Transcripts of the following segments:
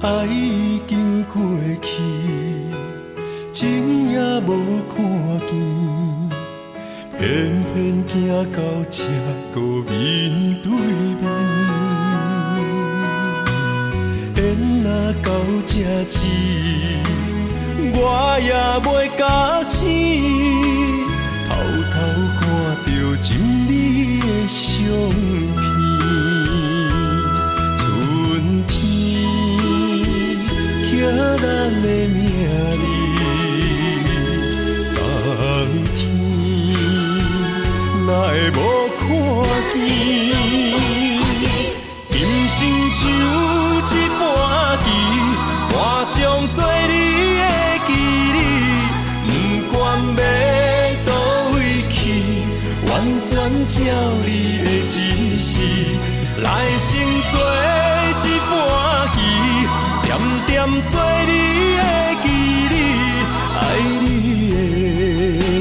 愛已經過去，情也無看見，偏偏行到這閣面對面。緣若到這止，我也袂咬醒，偷偷看著沉你的相片。春天刻咱的名字，冬天哪會無看見？今生像一盤棋，盤上做你的棋子，不管欲佗位去，完全照你的指示，來生做一盤棋，點點做你的棋子，愛你的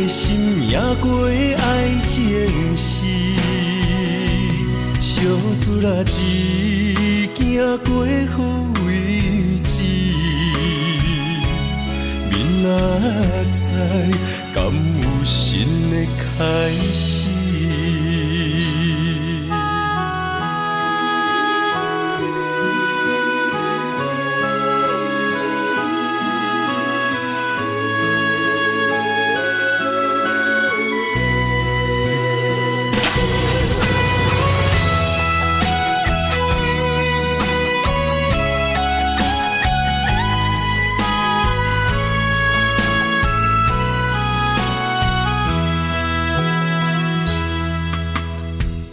心贏過愛情時，相思啊只行過好位置，明仔載敢有新的開始？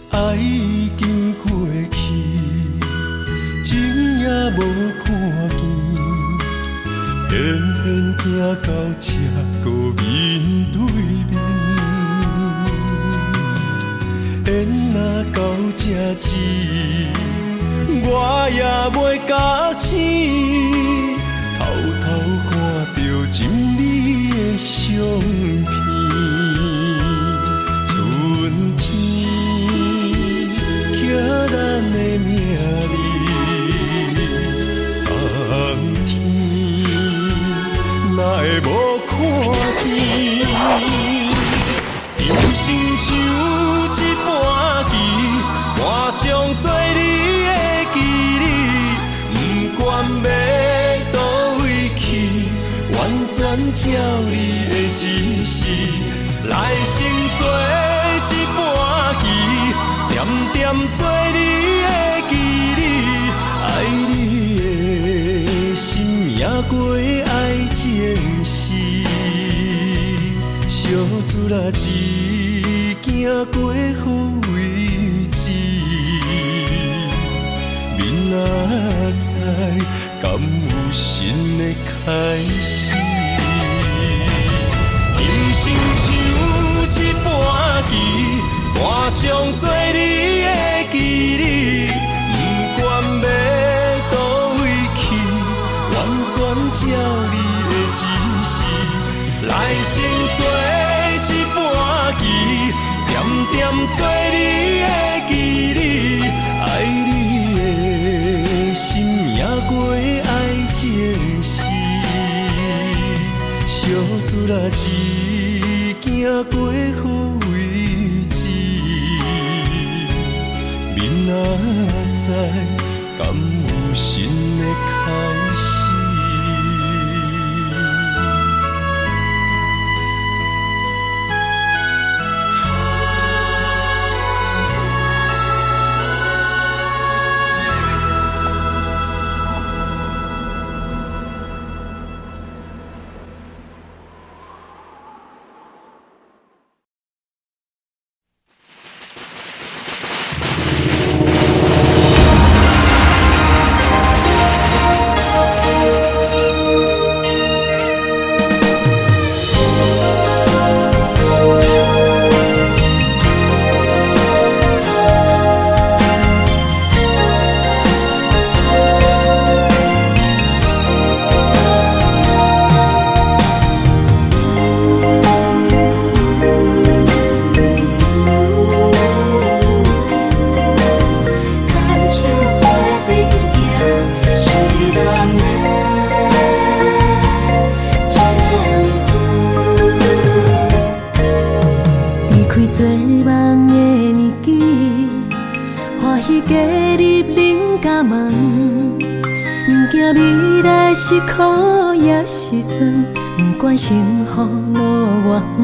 愛已經過去，情也無看見，偏偏行到這閣面對面。緣若到這止，我也袂咬醒，偷偷看著沉你的相片。春天刻咱的名字，冬天哪會無看見？今生像一盤棋，盤上做你的棋子，不管欲佗位去，完全照你的指示，來生做一盤棋，點點做你的棋子，愛你的心贏過愛情時，相思啊只行過好位置，明仔載敢有新的開始？今生像一盤棋，盤上做你的棋子，不管欲佗位去，完全照你的指示，來生做一盤棋，點點做你的棋子，愛你的心贏過愛情時，相思啊只行過好位置，明仔載敢有新的開始？驚未來是苦抑是酸，不管幸福路偌遠，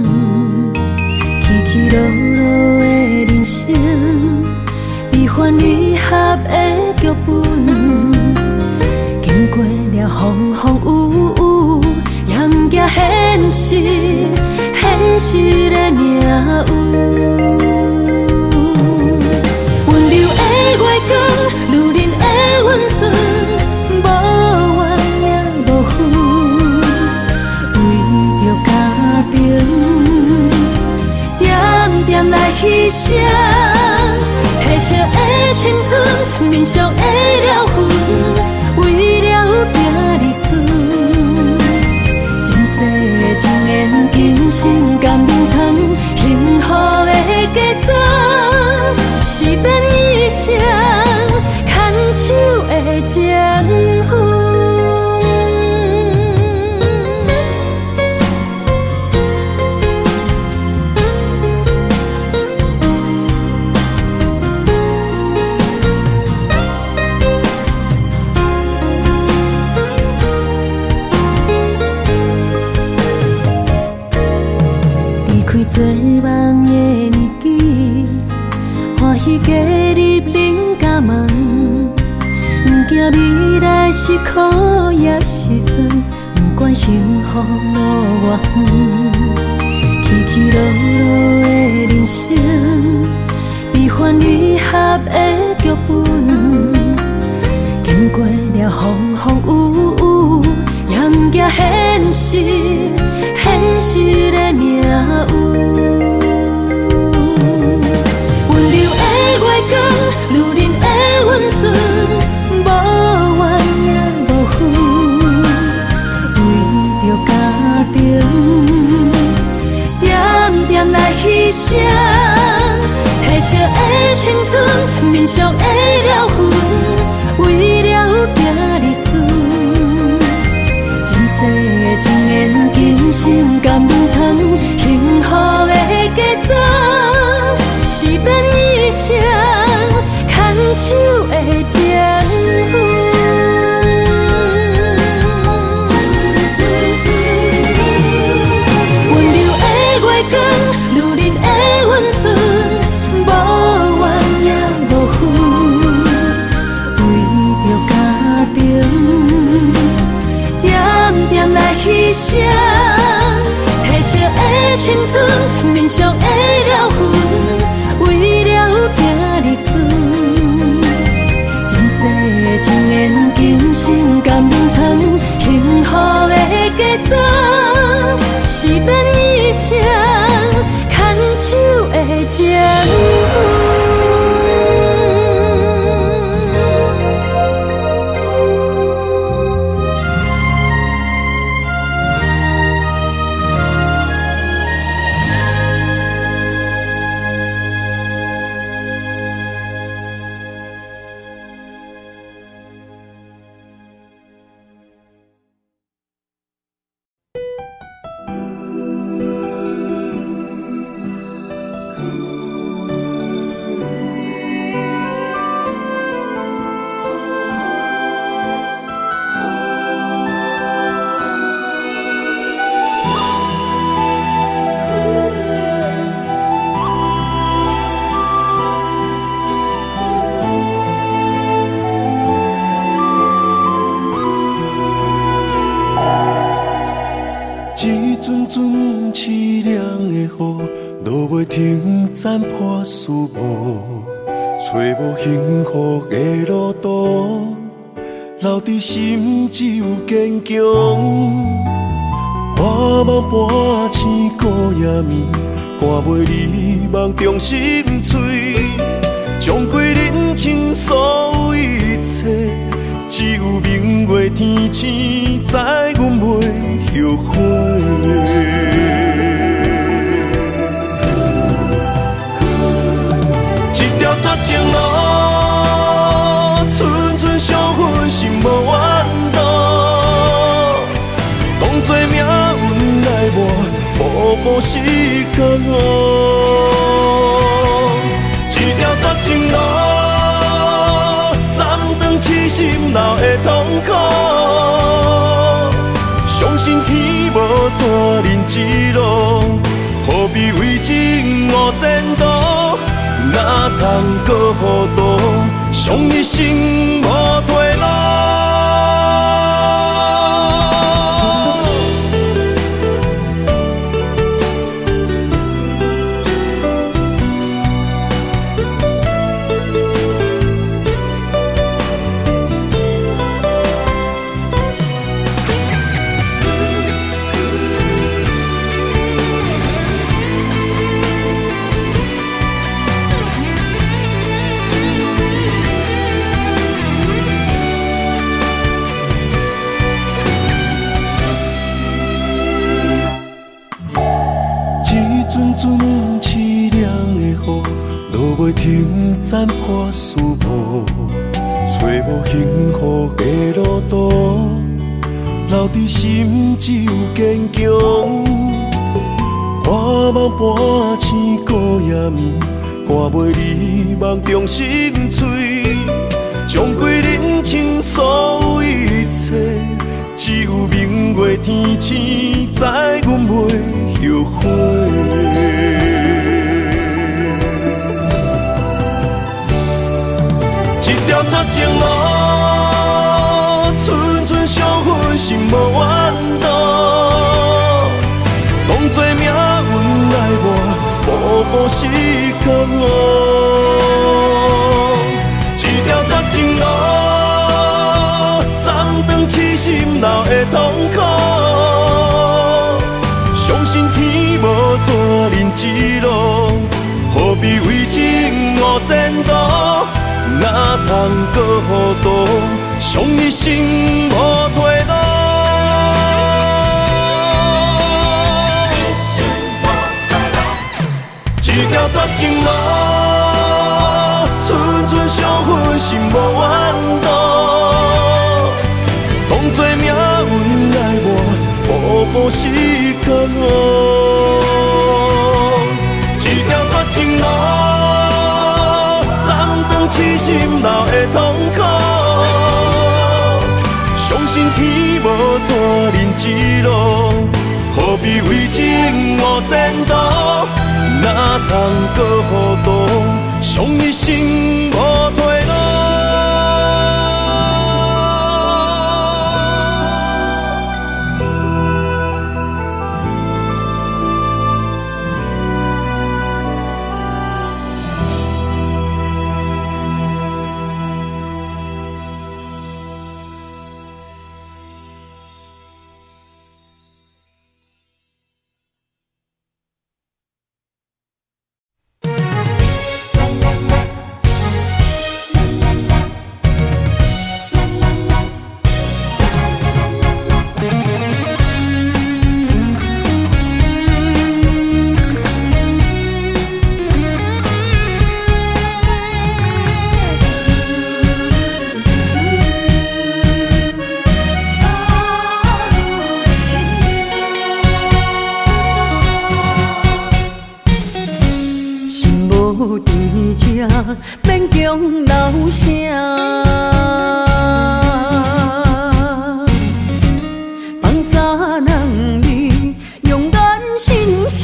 起起落落的人生，悲歡離合的劇本，經過了風風雨雨，也毋驚現實，現實的命運。溫柔的月光，女人的溫順，無怨也無恨，為著家庭，點點來犧牲，褪色的青春，面上的療痕，為了囝兒孫，今世的情緣，今生甘眠藏，幸福的嫁妝，是免醫生牽手的情分。離開做夢的年紀，歡喜加入恁家門，毋驚未來是苦抑是酸，不管幸福路偌遠，起起落落的人生，悲歡離合的劇本，經過了風風雨雨，也毋驚現實，現實的命運。溫柔的月光，女人的溫順，無怨也無恨，為著家庭，點點來犧牲，褪色的青春，面上的療痕，為了囝兒孫，今世的情緣，今生甘眠藏，幸福的嫁妝，是免醫生牽手的情分。溫柔的月光，女人的溫順，無怨也無恨，為著家庭，點點來犧牲，褪色的青春，面上的療痕，為了囝兒孫，今世的情緣，今生甘眠藏，幸福的嫁妝，是免醫生牽手的情分。一阵阵凄凉的雨，落袂停，斩破思无，找无幸福的路途，留伫心只有坚强。半梦半醒孤夜暝，看袂离梦中心碎，将过人生所有一切，只有明月天星，知阮袂後悔。一條絕情路，寸寸傷痕心無怨毒，當作命運來磨，步步是江湖。一條絕情路，斬斷痴心留的痛苦。信天無紙輪一路，何必為情誤前途？哪通閣糊塗，傷一生無退路。一阵阵凄凉的雨，落袂停，斩破思无，找无幸福的路途，留伫心只有坚强。半梦半醒孤夜暝，看袂离梦中心碎，将归人生所有一切，只有明月天星，知阮袂後悔。一條絕情路，寸寸傷痕心無怨毒。當作命運愛我，步步是江湖。一條絕情路，斬斷痴心留的痛苦。相信天無紙輪一路，何必為情誤前途？哪通閣糊塗，傷一生無退路。一條絕情路，寸寸傷痕心無怨毒。當作命運愛我，步步是江湖。一條絕情路，斬斷痴心留的痛苦。相信天無紙輪一路，何必為情誤前途？哪通閣糊塗，傷一生無退路。心無佇這，勉強留聲。放三兩字，用眼神寫。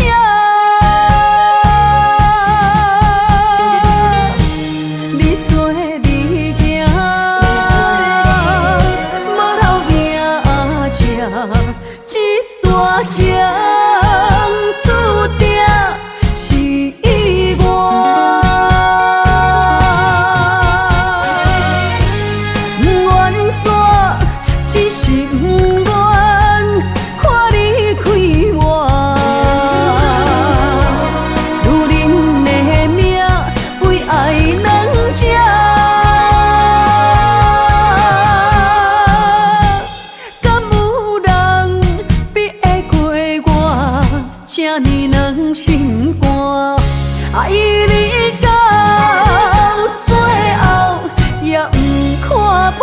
你做你行，無留影跡，這段情注定是意外。不願散，只是不願看你快活。女人的命，為愛兩者。敢有人比會過我？這呢軟心肝，愛你到最後也毋看破。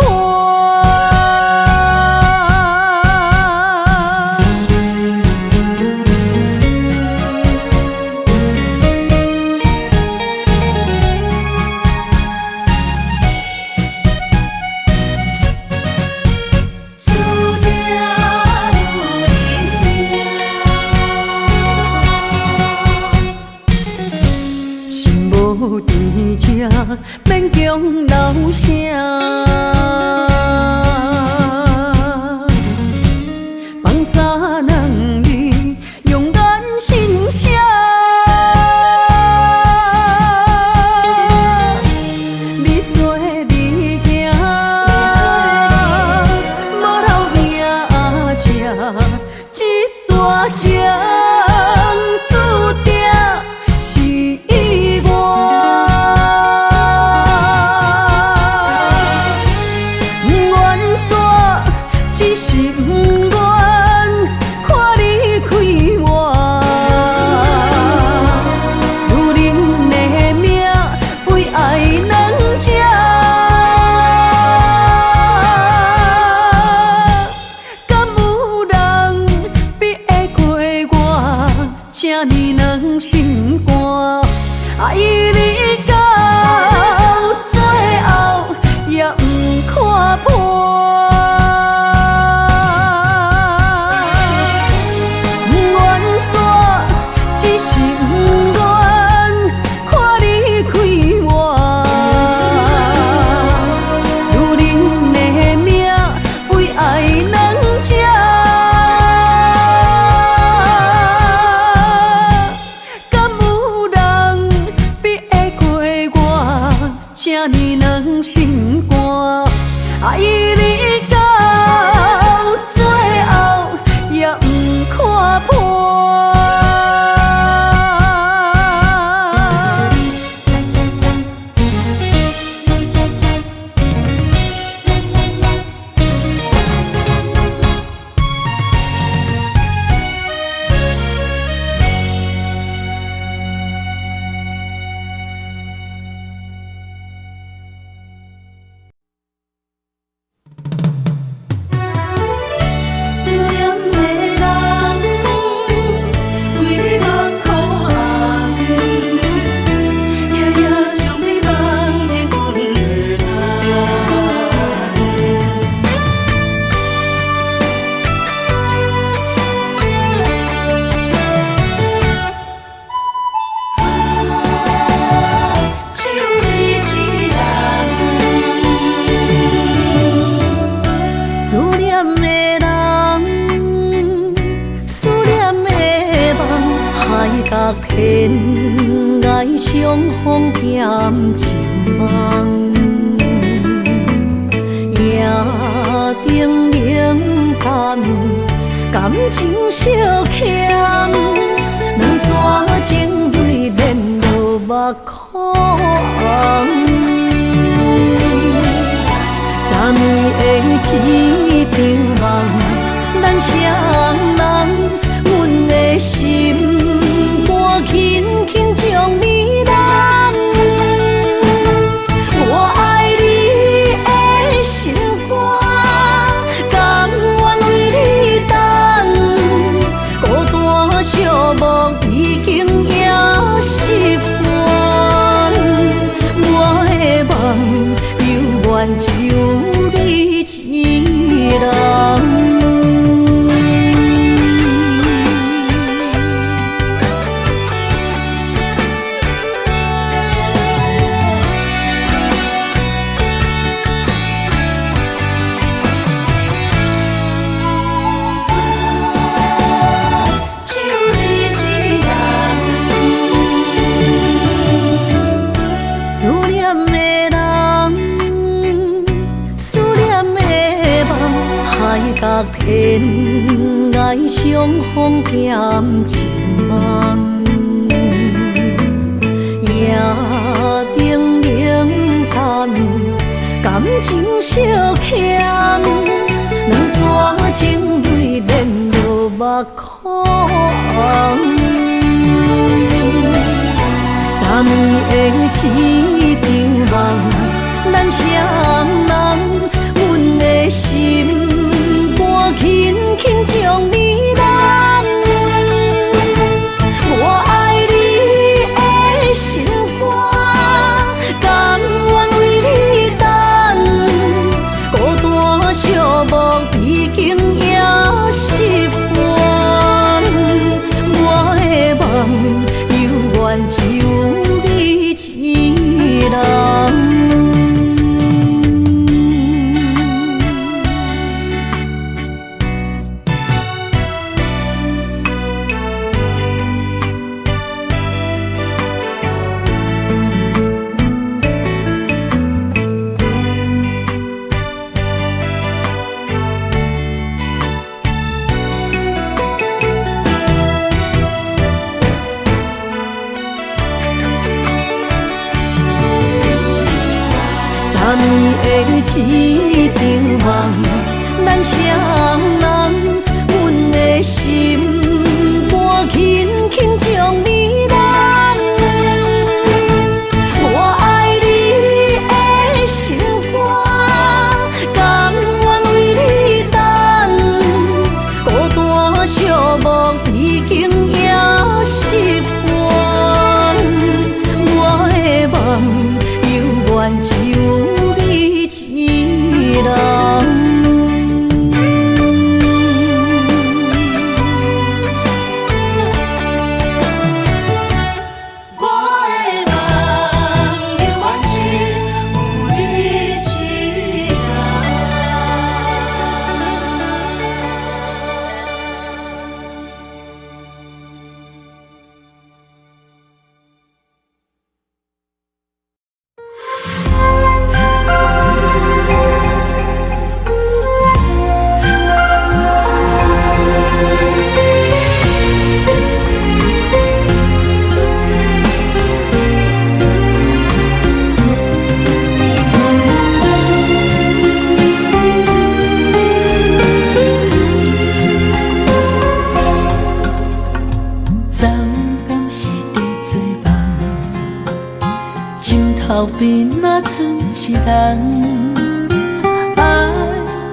勉強留聲。放早兩字，用眼神寫。你做你行，無留影跡，這段情注定是意外。不願散，只是不願看你快活。女人的命，為愛兩者。敢有人比會過我？這呢軟心肝，愛你到最後也毋看破。不願散，只是不願看你快活。女人的命，為愛兩者。敢有人比會過我？這呢軟心肝，愛你到最後也毋看破。思念的人，為你目眶紅，夜夜將你夢入阮的內。只有你一人。思念的人，思念的夢，海角天涯相逢兼情夢。夜燈冷淡，感情相欠，兩逝情淚連落目眶紅。昨暝的一場夢，咱雙人，阮的心肝輕輕將你攬。我愛你的心肝，甘願為你等，孤單寂寞已經也習慣。我的夢猶原只有你一人。只有你一人。思念的人，思念的夢，海角天涯相逢兼情夢。夜燈冷淡，感情相欠，兩逝情淚連落目眶紅。昨暝的一場夢，咱雙人，阮的心肝輕輕將你攬。我愛你的心肝，甘願為你等，孤單寂寞已經也習慣。我的夢猶原只有你一人。一場夢，咱雙人，阮的心肝輕輕將你攬。我愛你的心肝，甘願為你等，孤單寂寞已經也習慣。我的夢猶原只有你一人。我的夢猶原只有你一人。昨敢是伫做夢，枕頭邊若賰一人。愛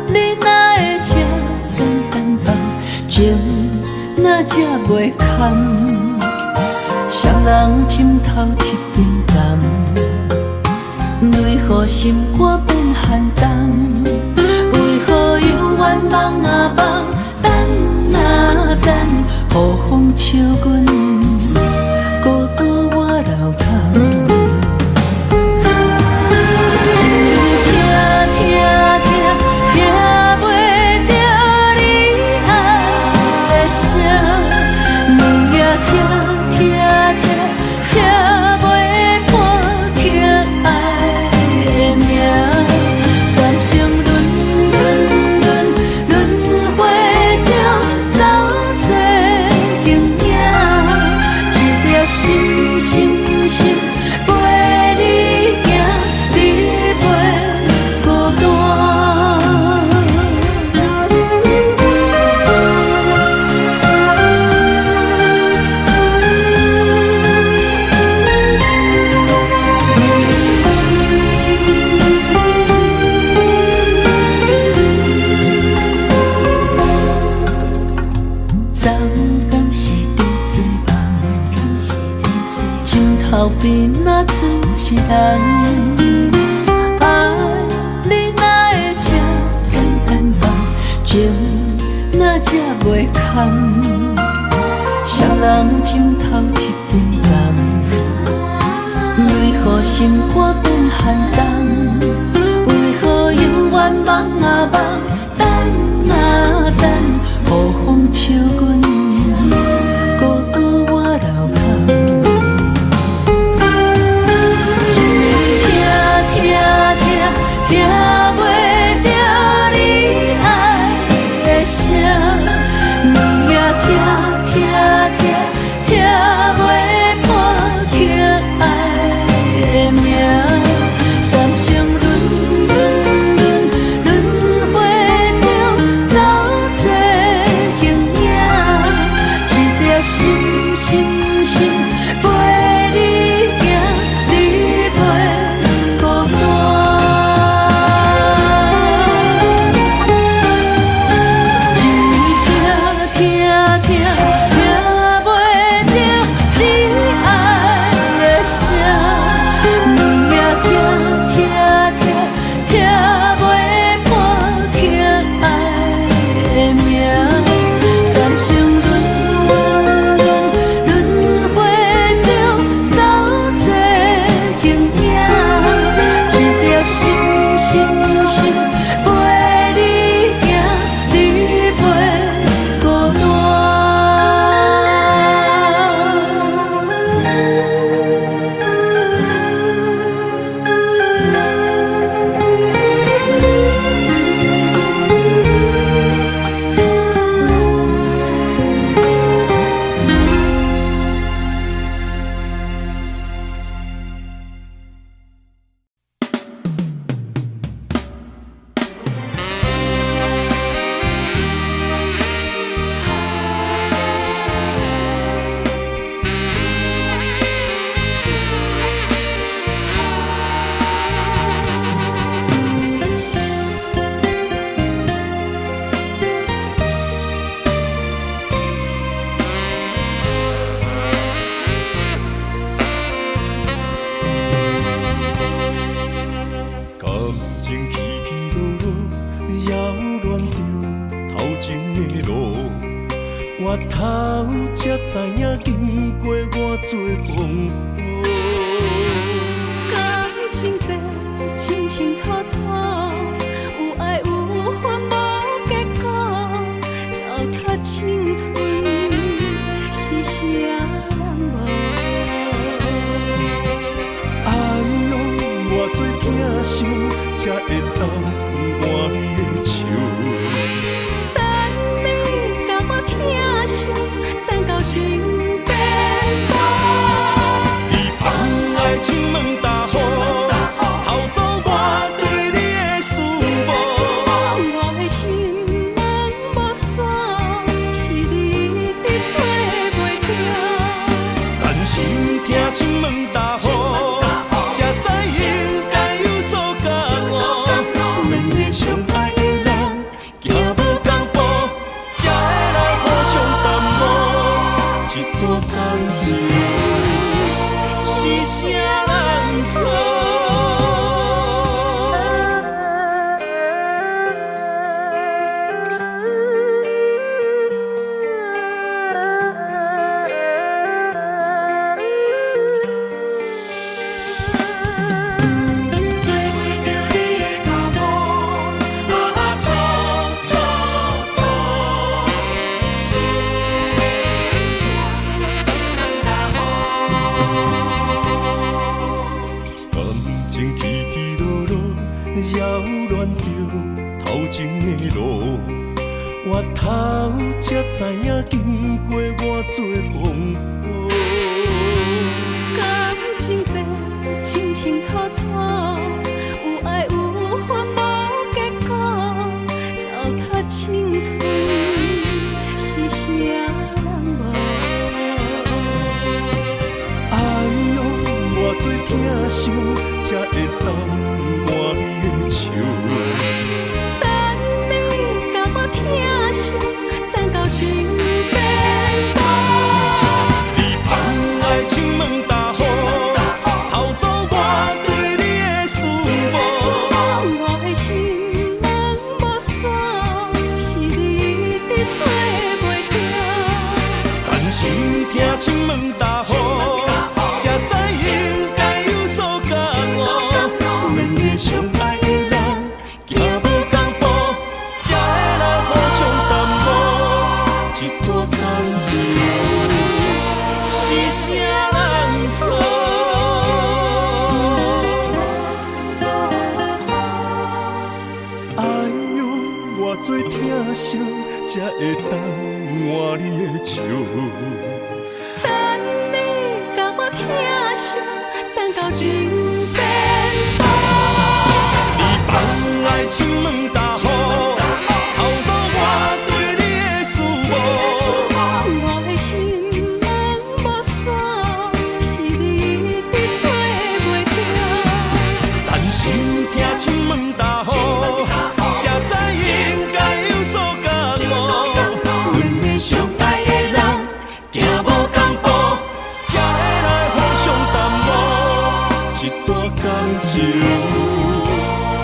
你哪會這簡單放，情哪這袂堪？雙人枕頭這邊重，為何心肝變寒冬？為何猶原夢啊夢，等啊等，予風笑阮孤單我流淌。一暝聽聽聽，聽袂著你愛的聲；兩夜聽聽聽，聽袂破疼愛的名。三生輪輪輪輪迴中走找形影，一粒心心心陪你行，你袂孤單。昨敢是伫做夢，枕頭邊若賰一人。愛你哪會這簡單放，情哪這袂堪？雙人枕頭這邊重，為何心肝變寒冬？為何猶原夢啊夢，等啊等，予風笑阮孤單我流淌。一暝聽聽聽，聽袂著你愛的聲；兩夜聽聽聽，聽袂破疼愛的名。三生輪輪輪輪迴中走找形影，我頭才知影經過偌濟風雨。感情這清清楚楚，有愛有恨無結果，糟蹋青春是啥人無？愛用偌濟疼惜，才會當換你的笑。等你共我疼惜，等到情變薄。你放愛親問大雨，偷走我對你的思慕。我的心門無鎖，是你一直揣袂著。但心疼親問大雨，才知應該有所覺悟。兩个相愛的人，行無仝步，才會來互相耽誤。這段感情是啥人做？对袂著你的脚步，啊错错错，心痛，亲阮大雨。感情起起落落，擾亂著頭前的路。我頭才知影經過偌濟風雨。感情這清清楚楚，有愛有恨無結果，糟蹋青春是啥人無？愛用偌濟疼惜，才會當換你的笑。等你共我疼惜，等到情變薄。你放愛親問大雨，偷走我對你的思慕。我的心門無鎖，是你一直揣袂著。但心疼親問大雨，才知應該有所覺悟。兩个相愛的人，行無仝步，才會來互相耽誤。這段感情是啥人做？愛用偌濟疼惜，才會當換你的笑。等你共我疼惜，等到情變薄。你放愛親問大雨，偷走我對你的思慕。我的心門無鎖，是你一直揣袂著。但心疼親問大雨，才知應該有所覺悟。兩个相愛的人，行無仝步，才會來互相耽誤。這段感情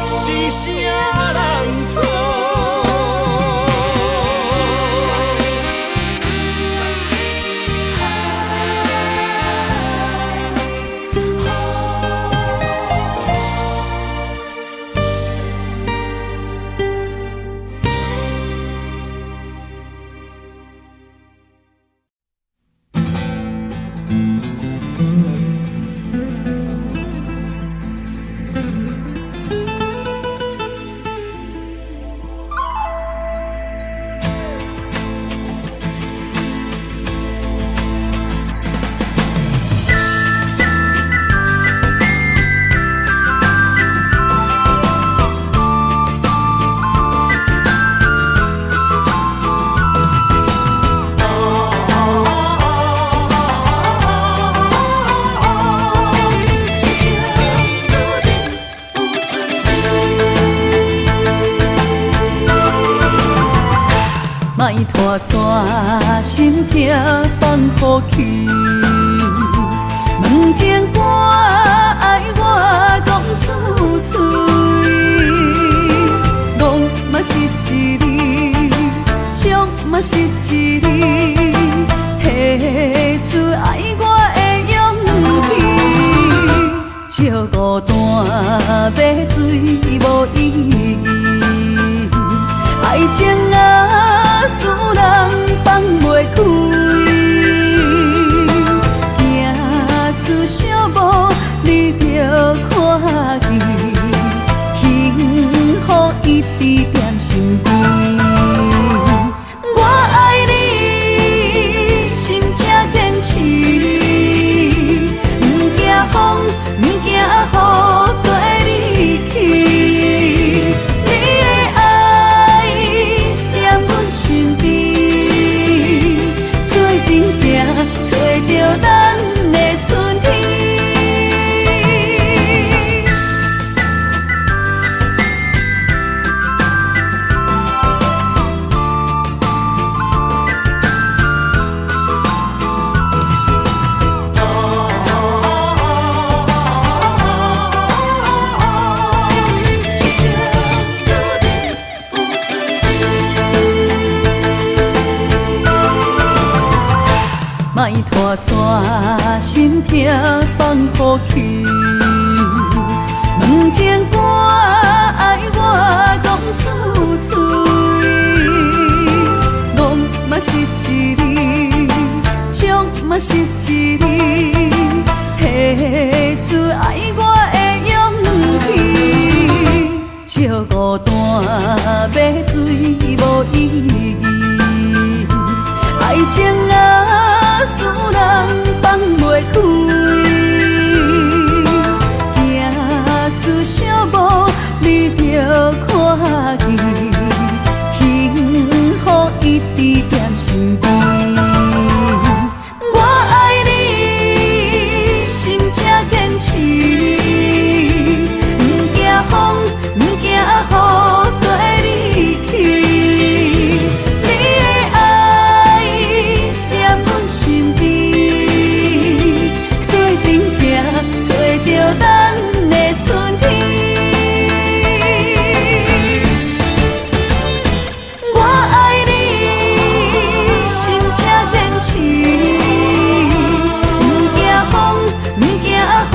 是啥人做？痴情路顶有春莫拖线，心痛放予去。问情歌爱我讲出嘴，戆嘛是一字，笑嘛嘛是一字，提出愛我的勇氣。借孤單買醉無意義，愛情啊，使人放袂開，行出小步你就看見，幸福一直踮身邊。我愛你，心才堅持，毋驚風，毋驚雨，綴你去。你的愛踮阮身邊，做陣行，揣著咱的春天。痴情女人有春天。莫拖线，心痛放予去。问情歌愛我講出嘴，戇嘛是一字，笑嘛是一字，提出愛我的勇氣。借孤單買醉無意義，愛情啊，使人放袂開，行出小步你就看見，幸福一直踮身邊。我愛你，心才堅持，毋驚風，毋驚雨，綴你去。你的愛踮阮身邊，做陣行，揣著咱的春天。我愛你，心才堅持，毋驚風，毋驚雨，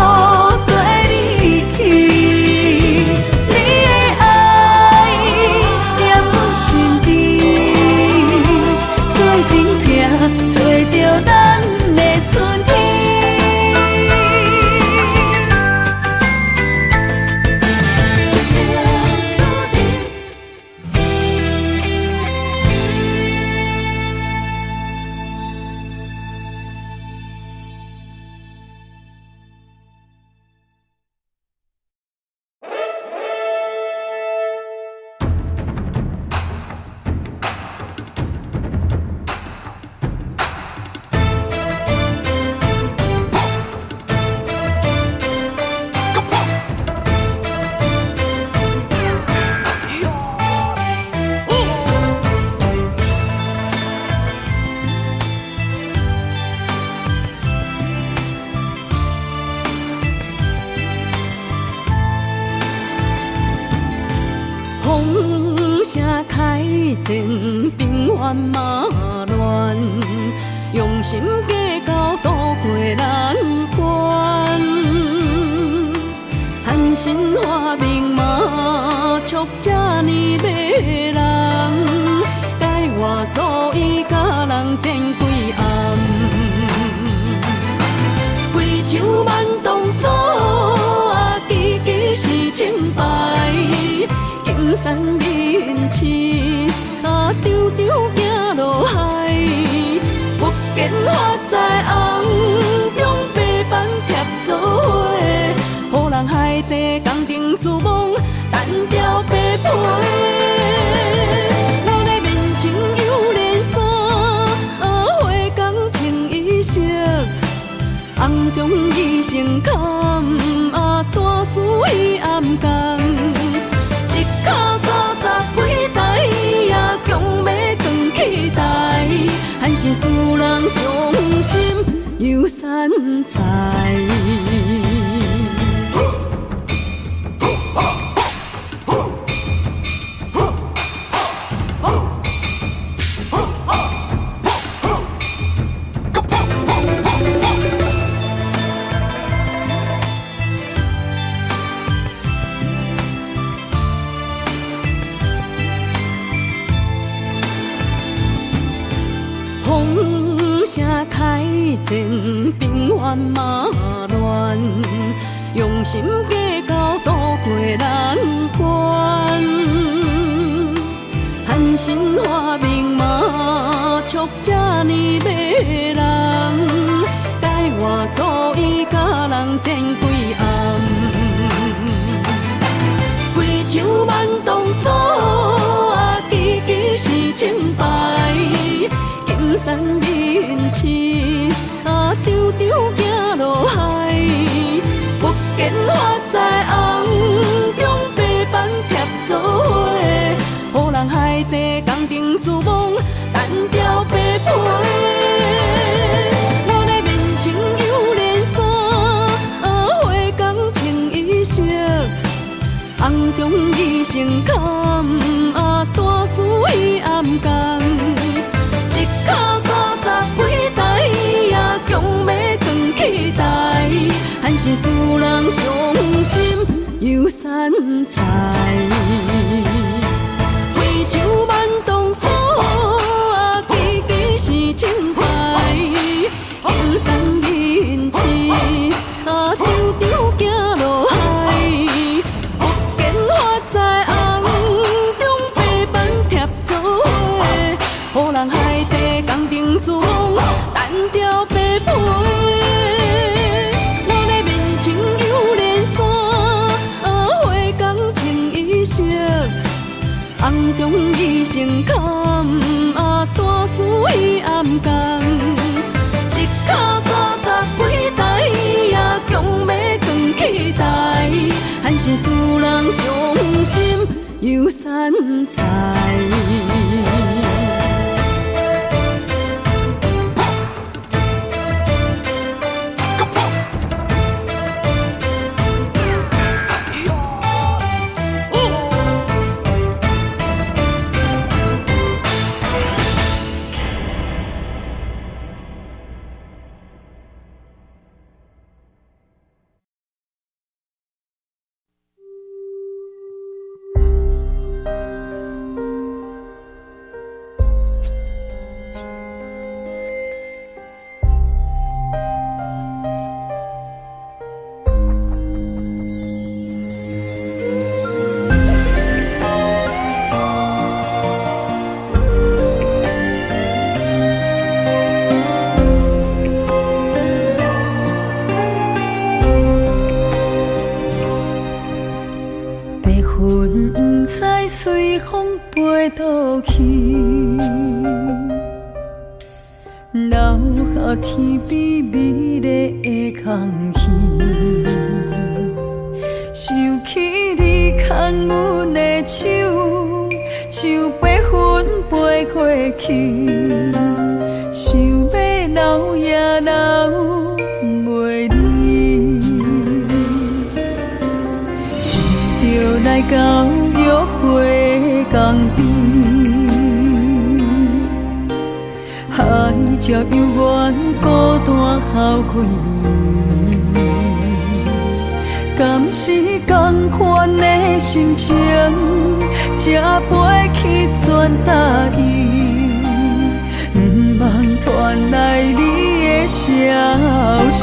綴你去。你的愛踮阮身邊，做陣行，揣著咱的春天。痴情女人。風聲開戰，平原嘛亂，用心計較渡過難關。貪心發明嘛，笑這呢迷人，解我所以佮人戰幾暗。規場萬動鎖啊，支支是清白。金山銀翅啊，長長行落海，不見發在紅中白板貼做伙，予人海底工程珠網單調白皮。我的面前有連衫，啊，花工穿衣色，紅中醫生坎啊，大師彼暗工。一跤三十幾台啊，強欲扛起台，還是使人傷心又散財。風聲開戰，平原嘛亂，用心計較渡過難關。貪心發明嘛，笑這呢迷人，改換所以佮人戰幾暗。規場慢動作啊，支支是清白，金山銀翅啊，張張行落海，福建發財紅中白板貼做伙，予人海底工程珠網單調白皮。我的面穿榴蓮衫，啊，花工穿衣色。紅中醫生坎啊，大師伊暗共，一跤三十幾台啊，強欲扛起台，還是使人傷心又散財。規場慢動作啊，支支是清白，金山銀翅啊，張張行落海。福建發財紅中白板貼做伙，予人海底工程珠網單調白皮。我的面穿榴蓮衫，啊，花工穿衣色，紅中醫生坎啊，大師伊暗共，一跤三十幾台啊，強欲扛起台，還是使人傷心又散財。白云不知隨風飛倒去，留下天邊美麗的空隙。想起你牽阮的手，像白雲飛過去，想欲留也留袂離。想著來到約會江邊，海角猶原孤單好幾暝。敢是仝款的心情，才飛去全台意，毋茫傳來你的消息。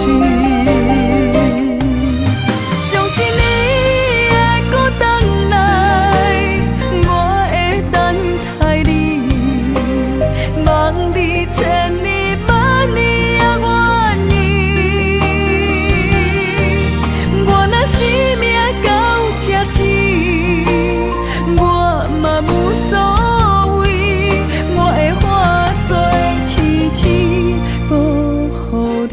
相信你會閣轉來，我會等待你，望你千年萬年也願意。我若生命到這止，我嘛無所謂，我會化作天使保護你。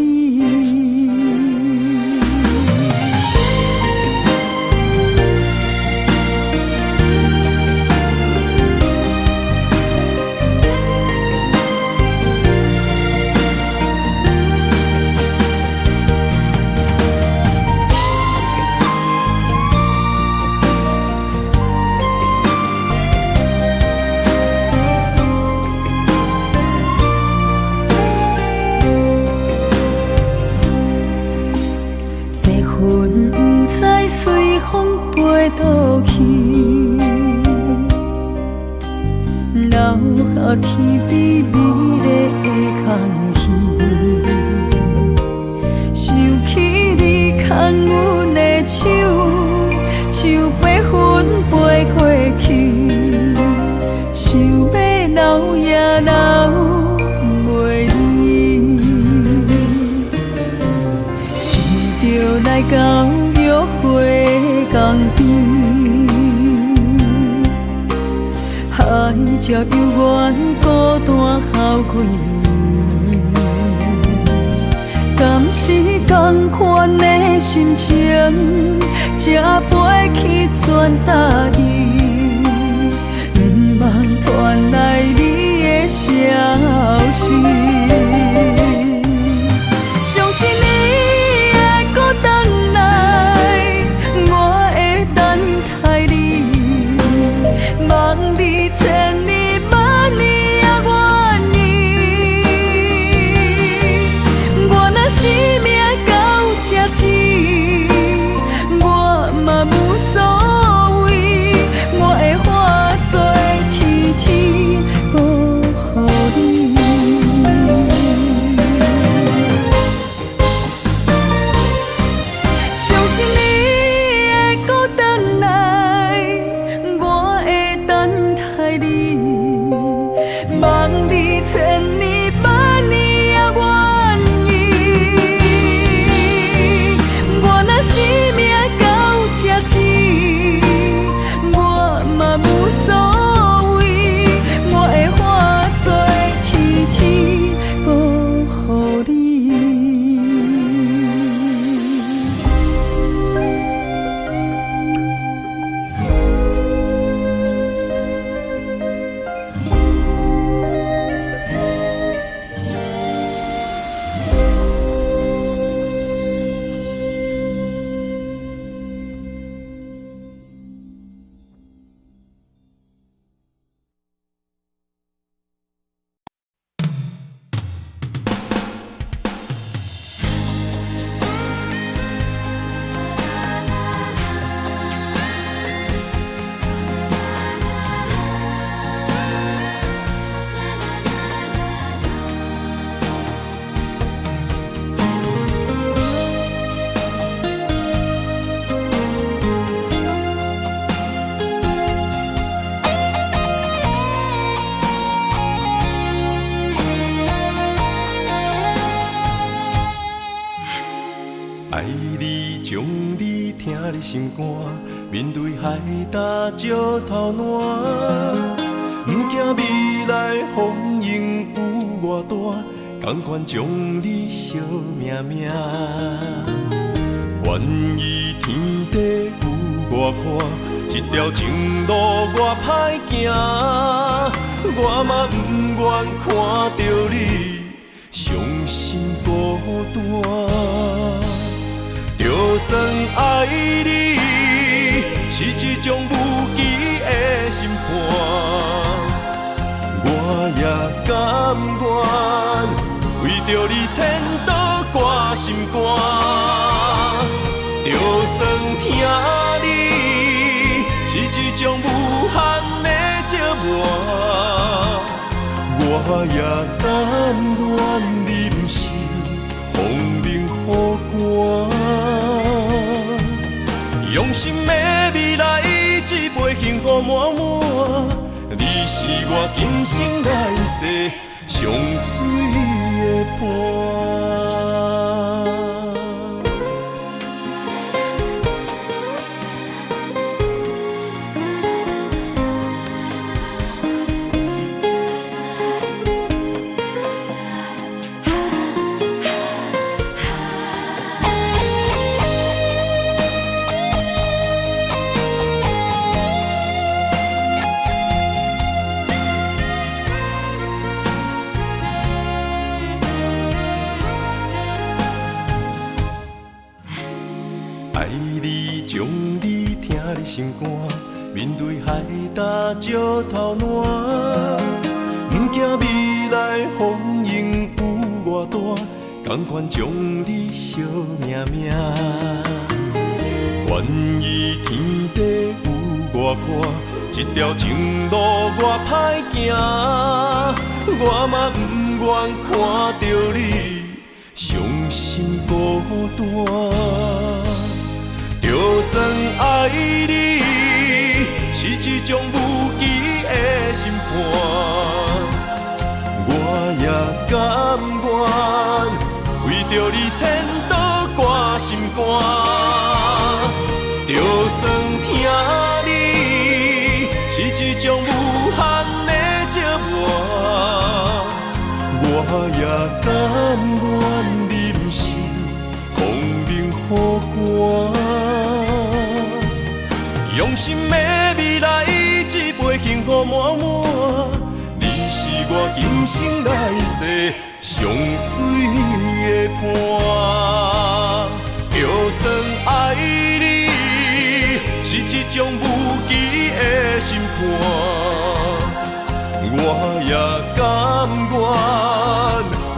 白云不知隨風飛倒去，留下天邊美麗的空去。想起你牽阮的手，像白雲飛過去，想欲留也留袂住。想著來到約會江邊，海角猶原孤單好幾暝。敢是仝款的心情，才飛去全台伊，毋茫傳來你的消息。相信你會閣轉來，我會等待你，望你千年萬年也願意。我若生命到這止，我嘛無所謂，我會化做天使保護你。相信你會閣轉來，我會等待你，望你千年萬年也願意。我若生命到這止，我嘛無所謂，我會化做天使保護你。愛你、將你、疼你心肝，面對海埕石頭爛，毋驚未來風湧有偌大，仝款將你惜命命。願意天地有偌闊，這條情路偌歹行，我嘛毋願看著你傷心孤單。就算愛你是一種無期的審判，我也甘願為著你千刀割心肝。就算疼你是一種無限的折磨，我也甘願忍受風冷雨寒。用心的未來，一杯幸福滿滿，你是我今生來世上水的伴。愛你、將你、疼你心肝，面對海埕石頭爛，毋驚未來風湧有偌大，仝款將你惜命命。願意天地有偌闊，這條情路偌歹行，我嘛毋願愿看著你傷心孤單。就算愛你是一種無期的審判，我也甘願為著你千刀割心肝。就算疼你是一種無限的折磨，我也甘願忍受風冷雨寒。用心的未來，這杯幸福滿滿，你是我今生來世上水的伴。就算愛你是一種無期的審判，我也甘願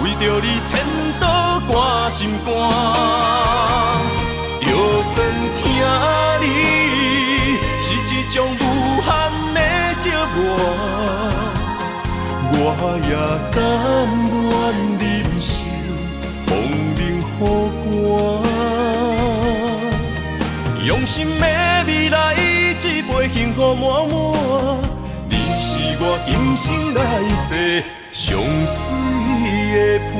為著你千刀割心肝。就算疼你是一種無限的折磨，我也甘願忍受風冷雨寒。用心的未來，這杯幸福滿滿，你是我今生來世上水的伴。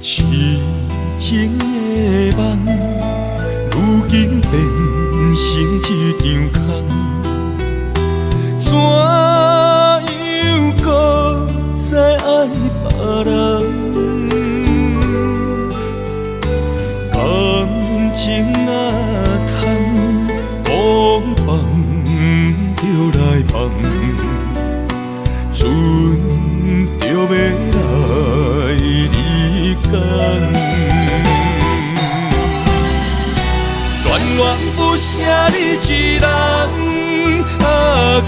痴情的夢，如今變成一場空。怎樣閣再愛別人？感情若空，講放就來放，賰著欲來離工。恋恋不捨你一人，啊，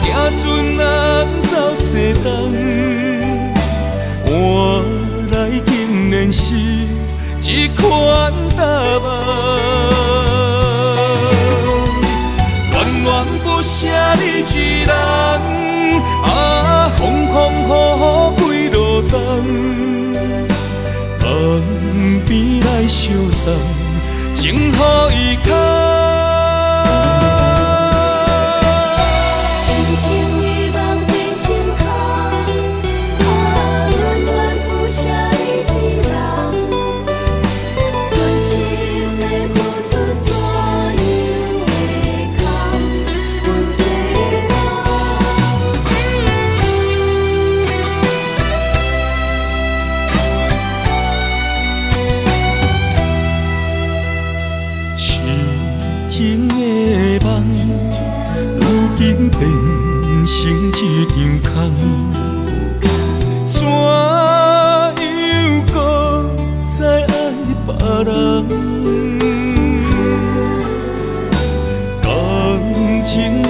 行船人走西东，換來竟然是這款答案。戀戀不捨你一人，啊，風風雨雨幾落冬，江邊來相送，情予伊空。痴情的夢變成空，啊，恋恋不捨你一人，全心的付出怎樣會空？阮这人。痴情的夢，如今變成一場空。怎樣閣再愛別人？感情若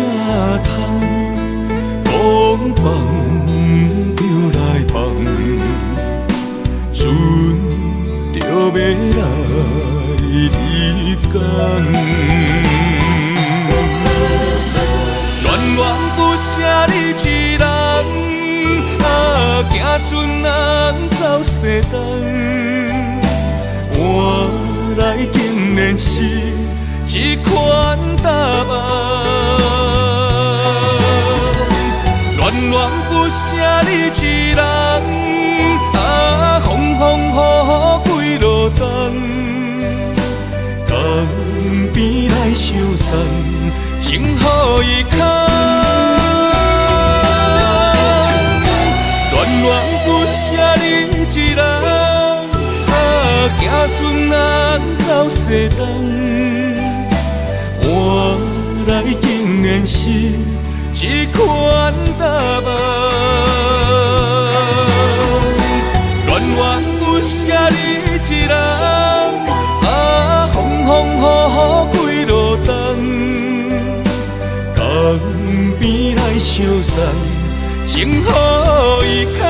空，講放就來放，賰著欲來離工。戀戀不捨你一人，啊，行船人走西東，換來竟然是這款答案。戀戀不捨你一人，啊，風風雨雨幾落冬，江邊來相相送，情予伊牵。恋恋不舍你一人，啊，行船难走西东，换来竟然是这款答案。恋恋不舍你一人，啊，风风雨雨几落冬，江边来相送，情予伊牵。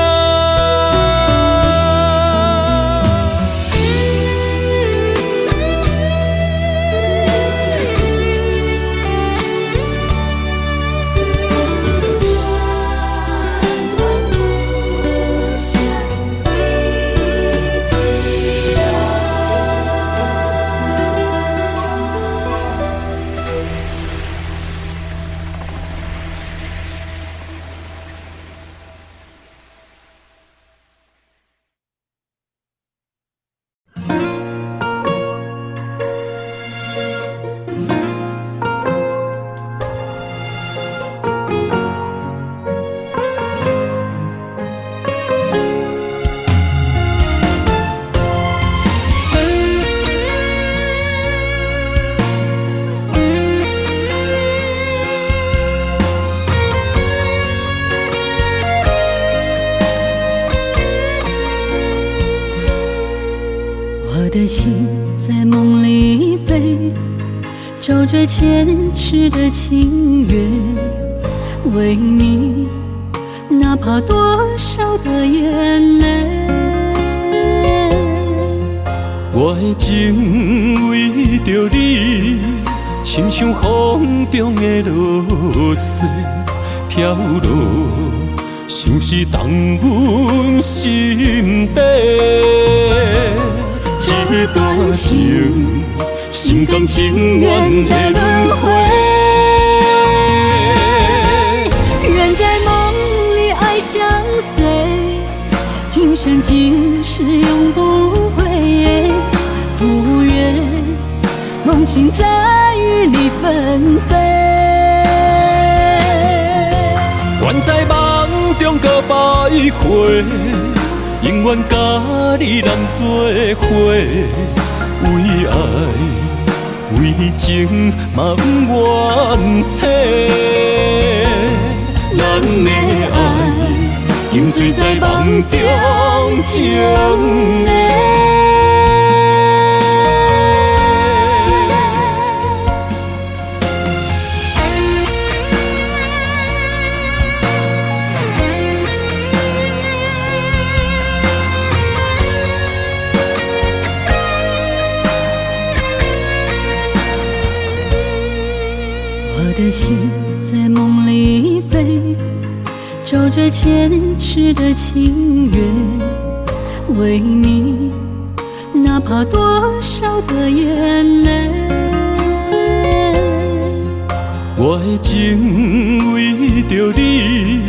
我的心在梦里飞，找着前世的情缘，为你哪怕多少的眼泪。我的情为著你，亲像风中的露水飘落，像是动阮心底。这段情，心甘情愿的轮回。愿在梦里爱相随，今生今世永不悔。不愿梦醒再与你分飞。愿在梦中阁徘徊，永远佮你人做伙，为爱为情嘛不愿醒。咱的爱沉醉在梦中情的。我的心在梦里飞，找着前世的情缘，为你哪怕多少的眼泪。我的情为著你，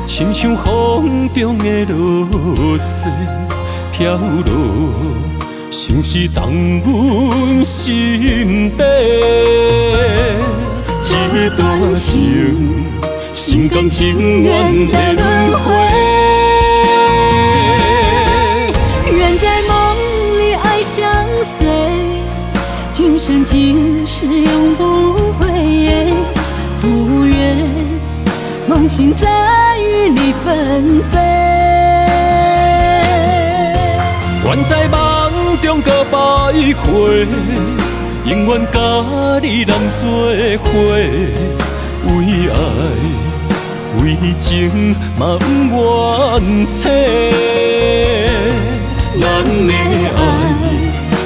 亲像风中的露水飘落，像是动阮心底。这段情，心甘情愿的轮回。愿在梦里爱相随，今生今世永不悔。不愿梦醒再与你分飞。愿在梦中阁徘徊，永远佮你人做伙，为爱为情嘛不愿醒。咱的爱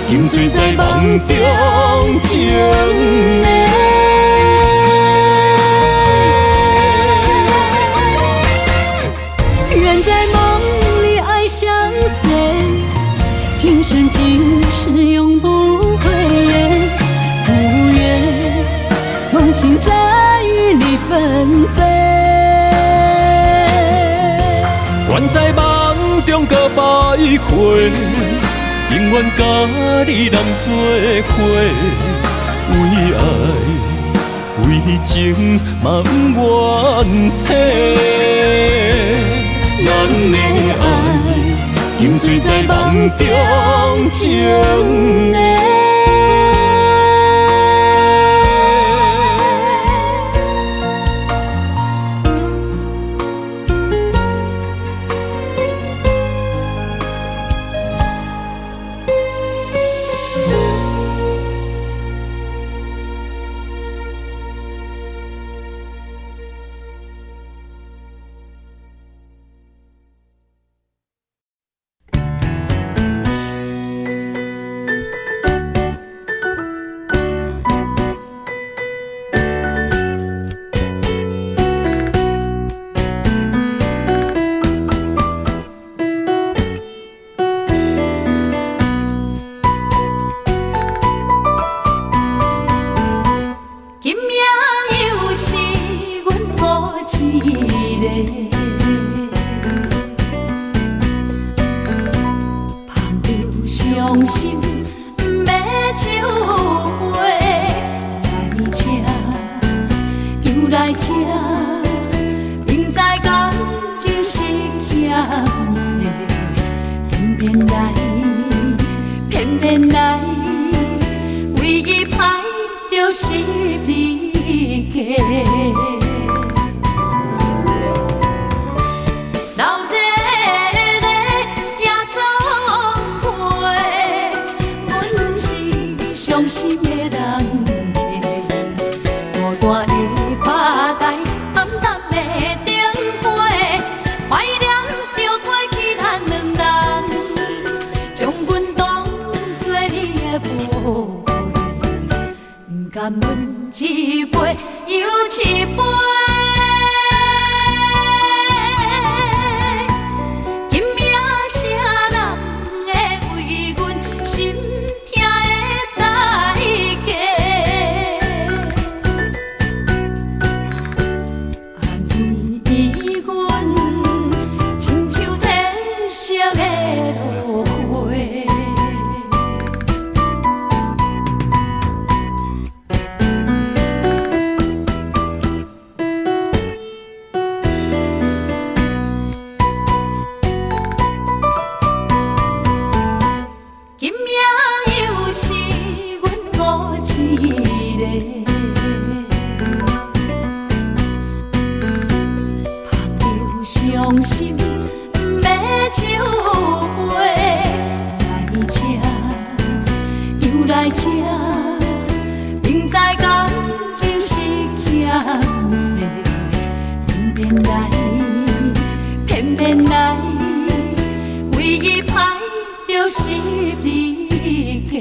沉醉在梦中情的。愿在梦里爱相随，今生今世永不悔。不愿梦醒再与你分飞。愿在梦中阁徘徊，永远佮你人做伙，为爱情嘛毋愿醒。咱的爱，沉醉在梦中情的。今夜又是阮孤一个，捧著伤心的酒杯，来这，又来这，明知感情是欠债，偏偏来，偏偏来，为伊歹著十字架。流热的也做陪，阮是伤心的人客，孤单的吧台，暗淡的灯火，怀念著过去咱两人，将阮当作你的宝贝，毋甘阮一杯又一杯。今夜啥人会为阮心痛的代价？安慰阮，亲像褪色的落花。今夜又是阮孤一个，捧著伤心的酒杯，来这，又来这，明知感情是欠债，偏偏来，偏偏来，为伊歹著十字架。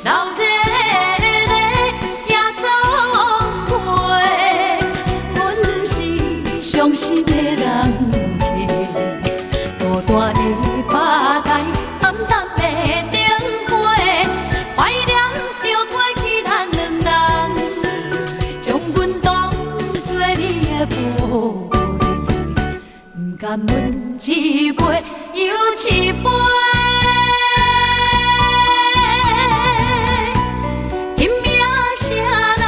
流热的也做陪，阮是伤心的人客，孤单的吧台，暗淡的灯火，怀念著过去咱两人，将阮当作你的宝贝，毋甘阮一杯又一杯。今夜啥人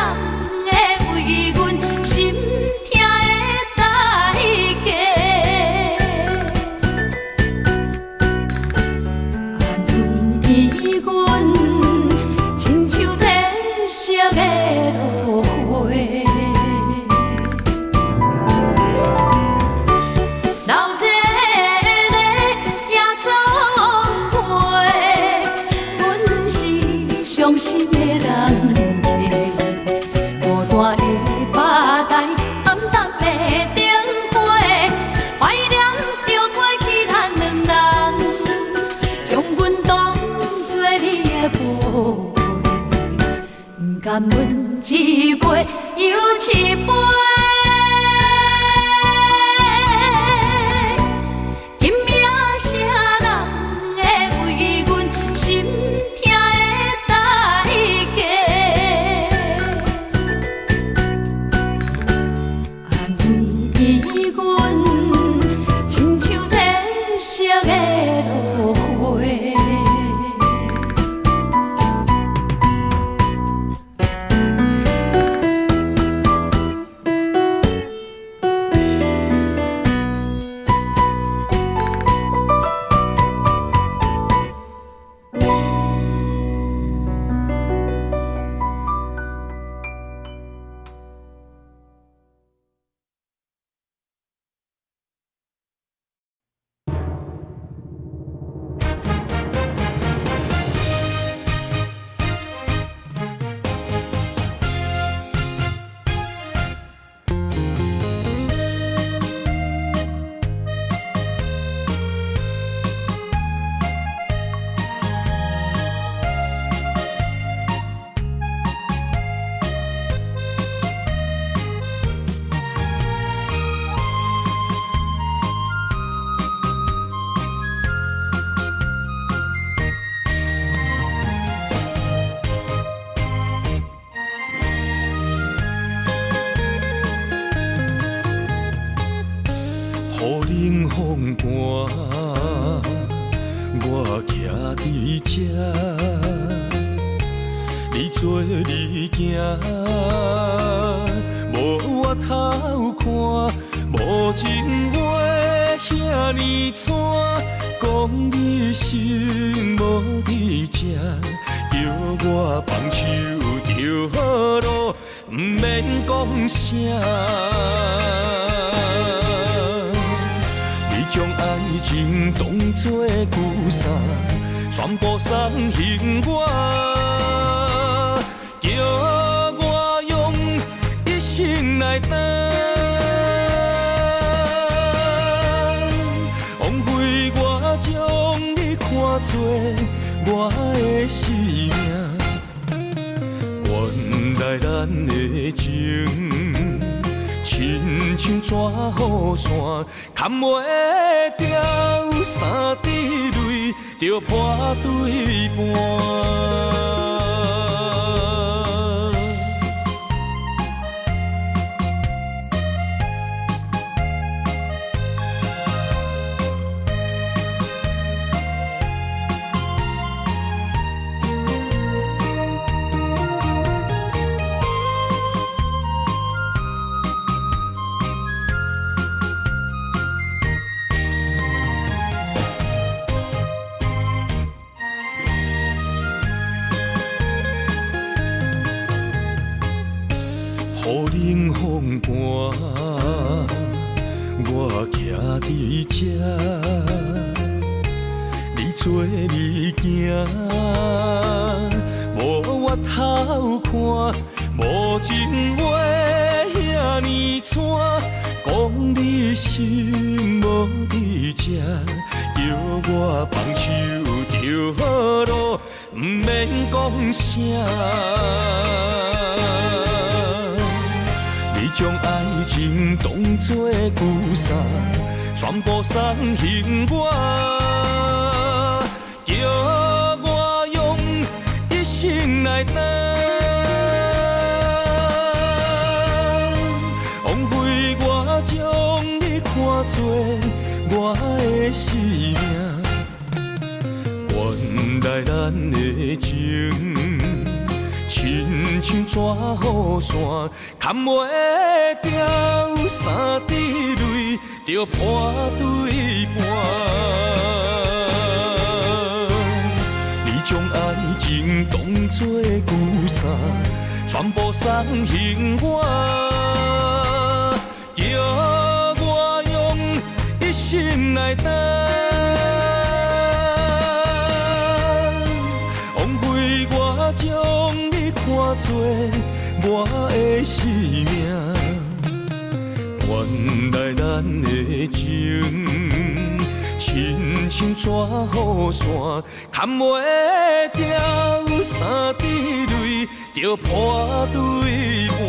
会为阮心痛的代价？安慰阮，亲像褪色的落花。流热的也做陪，阮是伤心的人客，孤单的吧台，暗淡的灯火，怀念著过去咱两人，将阮当作你的宝贝，毋甘阮一杯又一杯。今夜啥人会为阮心痛的代价？安慰阮，亲像褪色的落花。风寒，我徛伫这，你做你行，无回头看，无情话遐呢蔡，讲你心无伫这，叫我放手就好咯，毋免讲啥。你将爱情当作旧衫，全部送还我，叫我用一生来担。枉费我将你看做我的生命，原来咱的情亲像纸雨伞，牵袂牢，三滴泪就破对半。雨冷风寒，我徛伫这，你做你行，无回头看，无情话遐呢蔡，讲你心无伫这，叫我放手就好咯，毋免讲啥。你将爱情当作旧衫，全部送还我，叫我用一生来担。枉费我将你看做我的生命，原来咱的情亲像纸雨伞，牵袂牢，三滴泪就破对半。你将爱情当作旧衫，全部送还我，叫我用一生来担。枉费我将你看做我的生命，原来咱的情亲像纸雨伞，牵袂牢，三滴泪就破对半。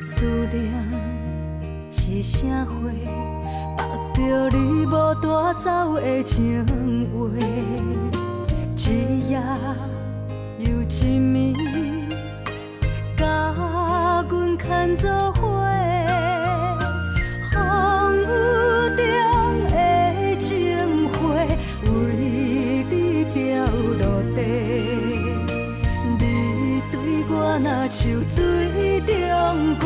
思念是啥货？縛著你无带走的情话，一夜又一暝，共阮牵做伙。风雨中的情花，为你掉落地。你对我若像水中月，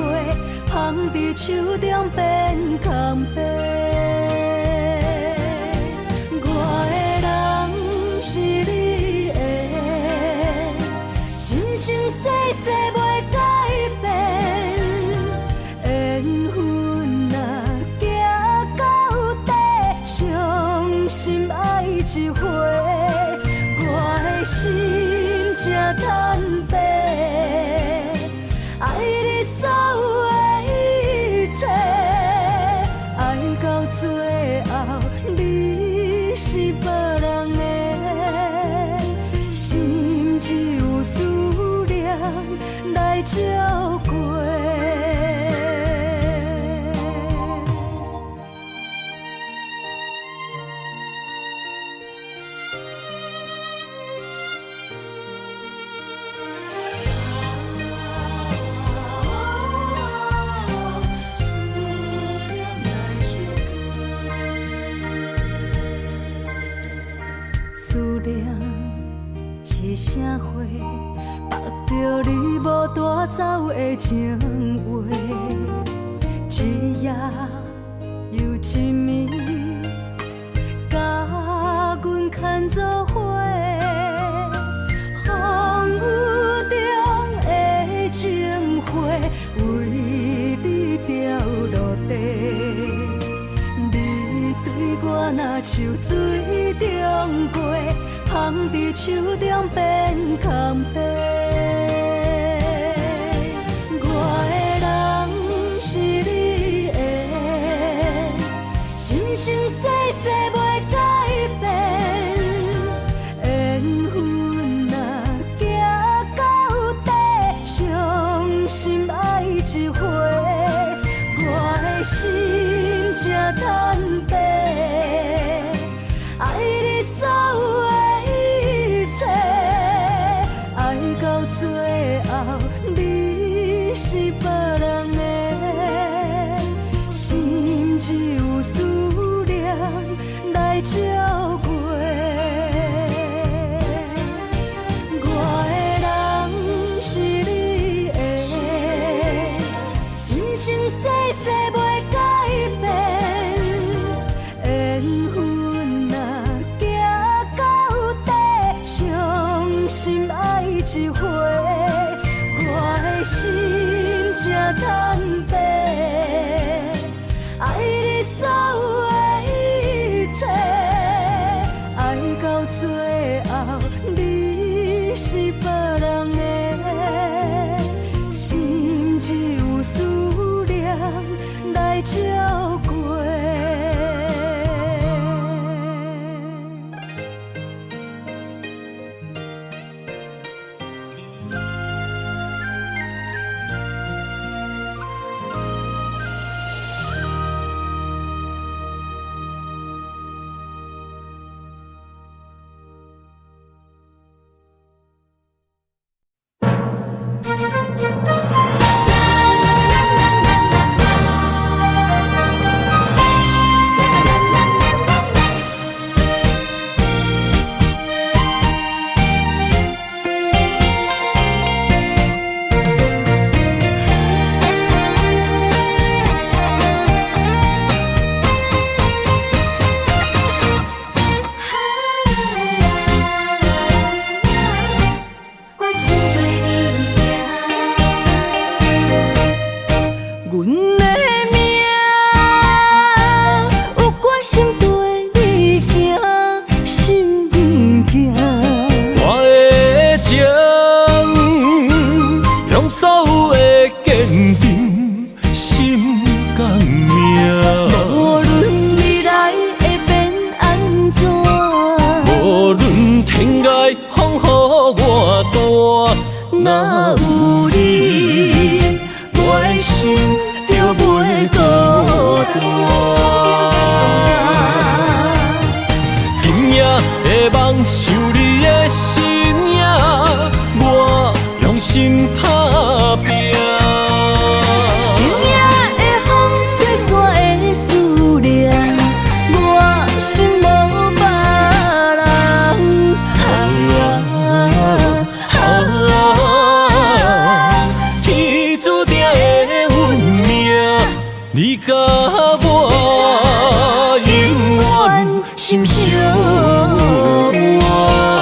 捧伫手中变空白。我的人是你的，生生世世袂改变。著你無帶走的情話，一夜又一暝，共阮牽做伙。風雨中的情花，為你掉落地。你對我若像水中雞，捧佇手中變空白。我的人是你的，生生世世袂改變。緣分若行到底，傷心愛一回，我的心這坦白，愛你所有的一切，愛到最後你是別人的，心只有思念來照過。我的人是你的，生生世世袂改變。緣分若行到底，傷心愛一回，我的心這坦白，愛你所有的一切，愛到最後你是別人的，心只有思念來照過。我心對你行。阮的命有決心綴你行，心行。我的情，用所有的堅定，心甘命。無論未來會變按怎，無論天涯風雨偌大，若有你，我的心就袂孤單。今夜的夢想你的身影，我用心打拼。今夜的風吹散的思念，我心無別人。啊，天注定的運命，你佮我永遠心相伴。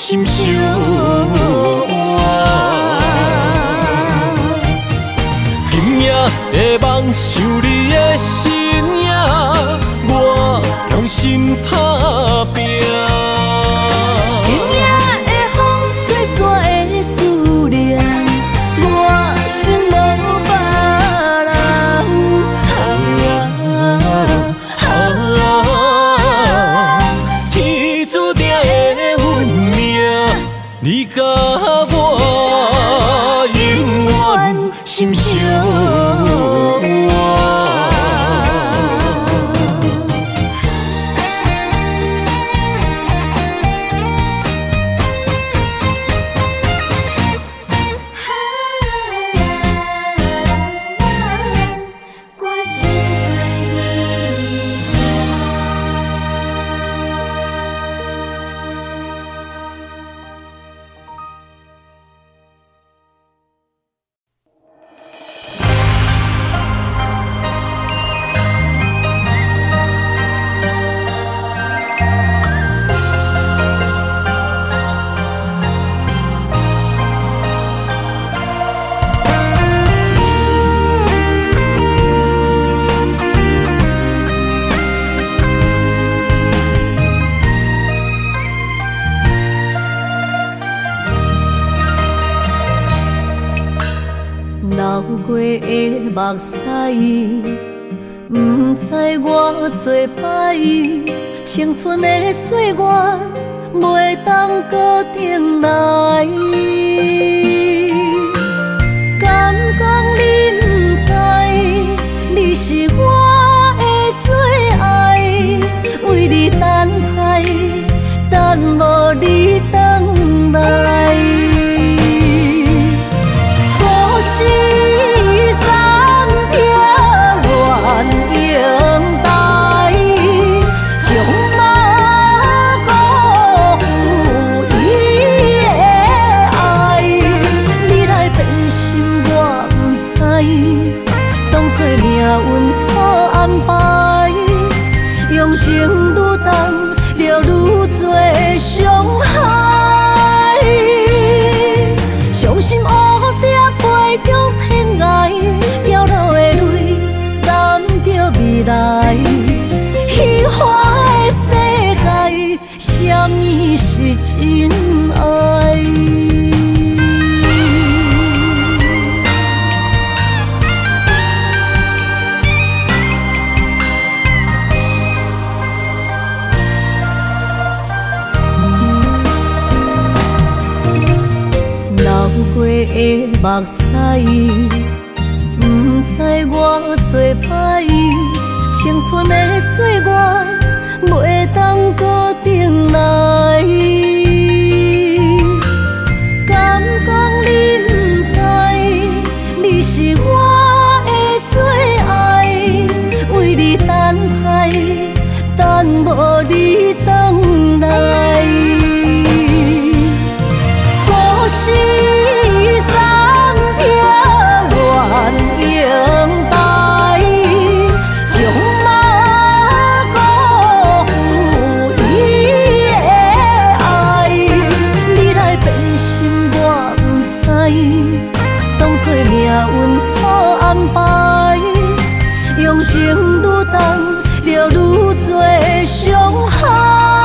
心相換。今夜的夢想你的身影，我用心打拼。今夜的風吹散的思念，我心無別人。天注定的運命，你佮我永遠心相換。我心对你。流过的目屎，毋知偌济摆，青春的歲月袂當閣轉來。敢講你毋知，你是我的最愛，為你等待，等無你轉來。故事三撇鸳鸯台，将馬辜負伊的愛。你來變心我毋知，當作命運錯安排，用情愈重，就愈濟傷害。傷心烏蝶飛向天涯，飄落的淚染著未來。虚幻的世界，啥物是真愛？流過的目屎，毋知偌濟擺，青春的歲月袂當閣轉來。敢講你毋知，你是我的最愛，為你等待，等無你轉來。故事三撇鸳鸯台，將馬辜負伊的愛。你來變心我毋知，當作命運錯安排，用情愈重，就愈濟傷害。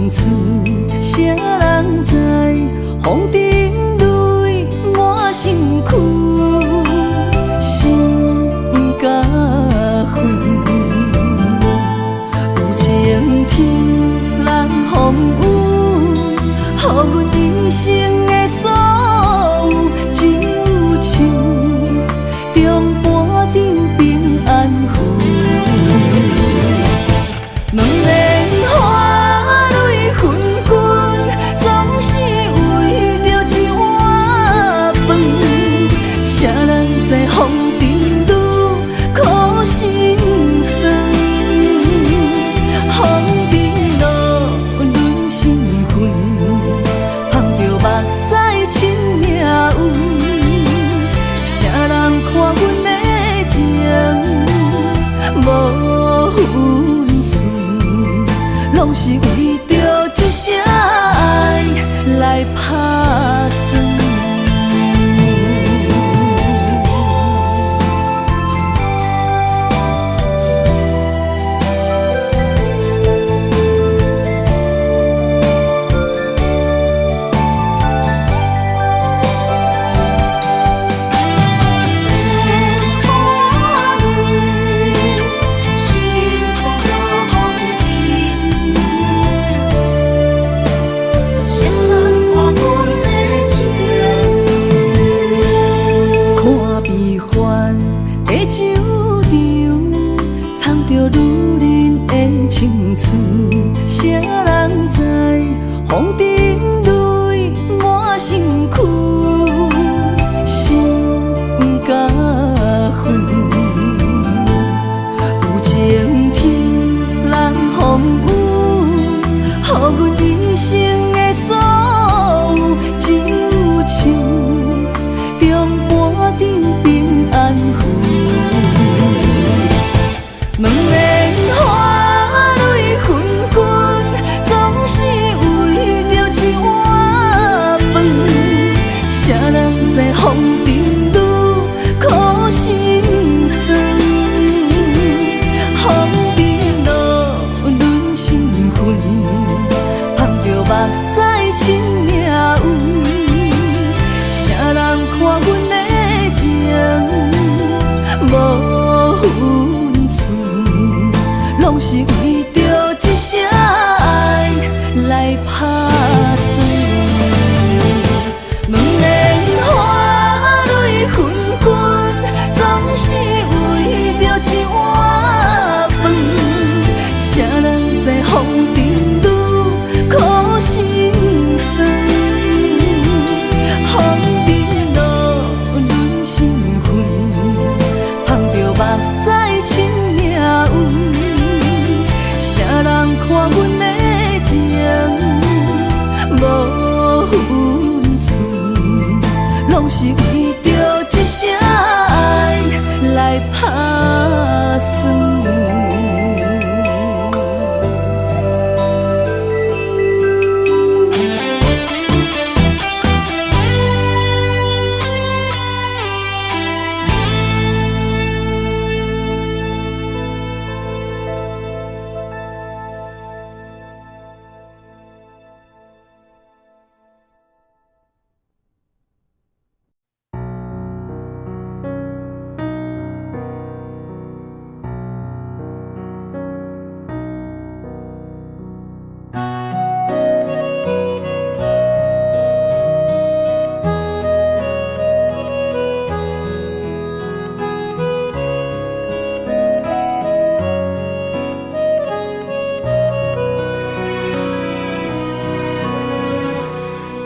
青春，誰人知風塵淚滿身軀，心不甘分。有晴天難風雨，予阮一生的所有，只有手中半張平安符。两蓮花淚紛紛，總是為著一碗飯。誰人知風塵女苦心酸？風塵路，阮身份，捧著目屎親命運。誰人看阮的情無分寸，攏是為著一聲愛來拍算。蓮花淚，心酸落風塵。誰人看阮的情？看悲歡的酒場，藏著女人的青春。誰人知風塵淚滿身軀，心不甘分。有晴天難風雨，予阮一生的所有，只有手中半張平安符。兩蓮花淚紛紛，總是為著一碗飯。誰人知風塵女苦心酸？風塵路，阮身份，捧著目屎親命運。誰人看阮的情無分寸，攏是為著一聲愛來拍算。兩蓮花淚紛紛，總是為著一碗飯。誰人知風塵女苦心酸？風塵路，阮身份，捧著目屎親命運。誰人看阮的情無分寸，攏是為著一聲愛來拍算。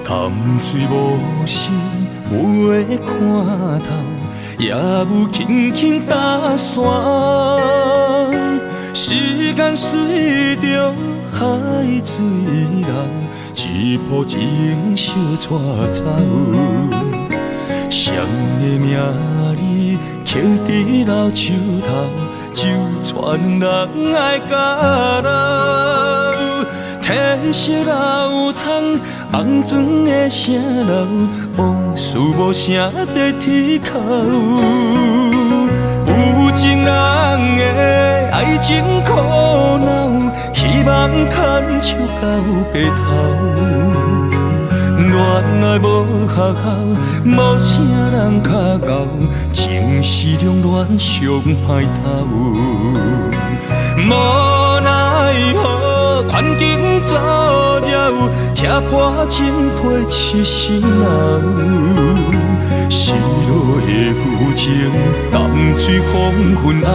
淡水無心有的看透，也有輕輕搭線。時間隨著海水流，一波情相帶走。誰的名字刻佇老樹頭，酒帶兩人愛甲老。褪色老窗，紅磚的城樓，往事無聲在天口。有情人的愛情苦惱，希望望牽手到白頭。戀愛無學校，無啥人較𠢕，情是兩戀上歹頭。無奈何，環境造了，拆破情皮痴心人。失落的舊情，淡水黃昏後，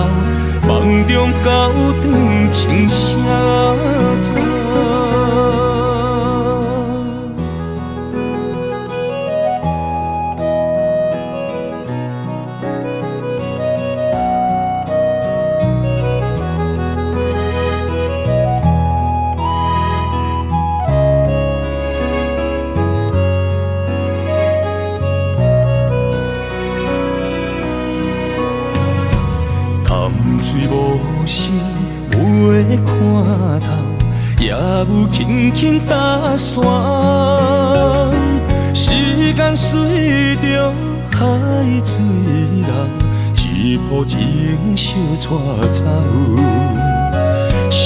夢中交轉情聲走。水無聲，霧的看透，夜霧輕輕打散。時間隨著海水流，一波情相帶走。誰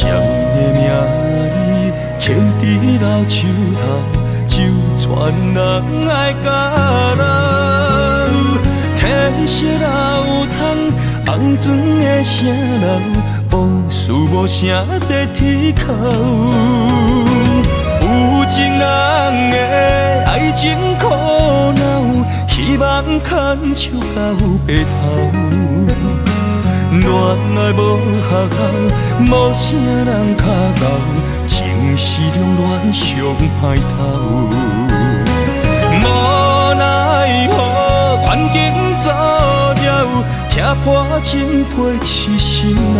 的名字刻佇老樹頭，酒泉人愛甲老，天色老窗。红妆的城人，往事无声在天口。有情人的愛情苦惱，希望牽手到白頭。戀愛無學校，無啥人較𠢕，情是兩戀上歹頭。無奈何，環境造了，拆破情皮痴心人。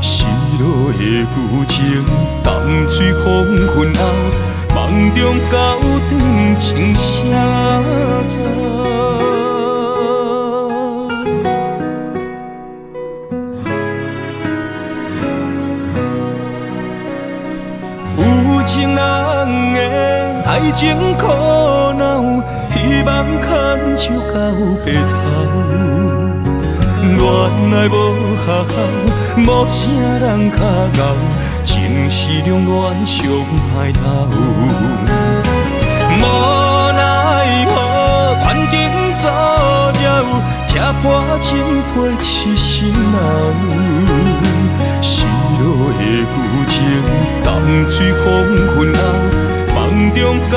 失落的舊情，淡水黃昏後，夢中交轉情聲走。有情人的愛情苦惱，希望牽手到白頭。戀愛無學校，無啥人較𠢕，情是兩戀上歹頭。無奈何，環境造了，拆破情皮痴心人。失落的舊情，淡水黃昏後，夢中交